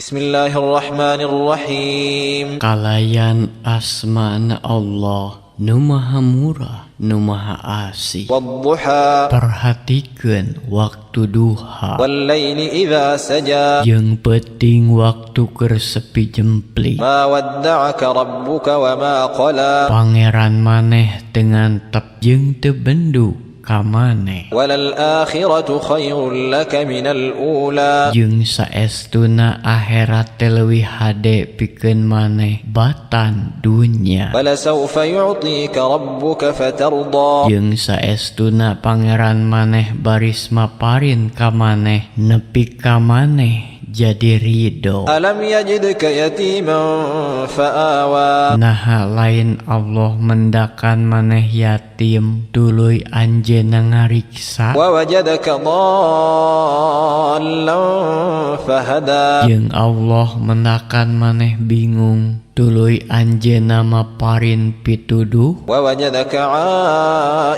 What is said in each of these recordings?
Bismillahirrahmanirrahim. Kalayan asmana Allah nu maha murah nu maha asih. Wadduha. Perhatikeun waktu duha. Wallayli idza saja. Jeung peuting waktu keur sepi jempling. Ma wadda'aka rabbuka wa ma qala. Pangeran maneh teu ngantep jeung teu bendu ka maneh. Walal akhiratu khairul laka minal ula. Jeung saestuna akhirat teh leuwih hade pikeun maneh batan dunya. Walasawfa yu'tika rabbuka fatarda. Jeung saestuna pangeran maneh baris maparin ka maneh nepi ka maneh jadi ridho. Alam yajidka yatiman fa'awa. Naha lain Allah mendakan maneh yatim tuluy anjeunna ngariksa. Wa wajadaka dhallan fahada. Jeung Allah mendakan maneh bingung tuluy anjeunna maparin pituduh. Wa wajadaka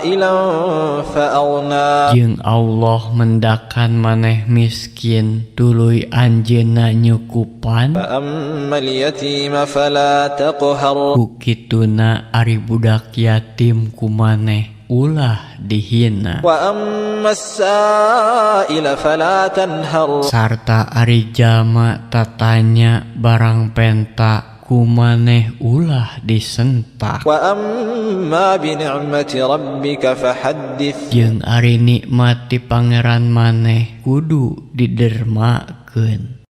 'ailan fa'aghna. Jeung Allah mendakan maneh miskin tuluy anjeunna nyukupan. Fa ammal yatima fala taqhar. Ku kituna ari budak yatim ku maneh ulah dihina. Wa ammas sa'ila fala tanhar. Sarta ari jalma tatanya barang penta ku maneh ulah disentak. Wa amma bi ni'mati rabbika fahaddits. Jeung ari nikmat ti pangeran maneh kudu didermakeun.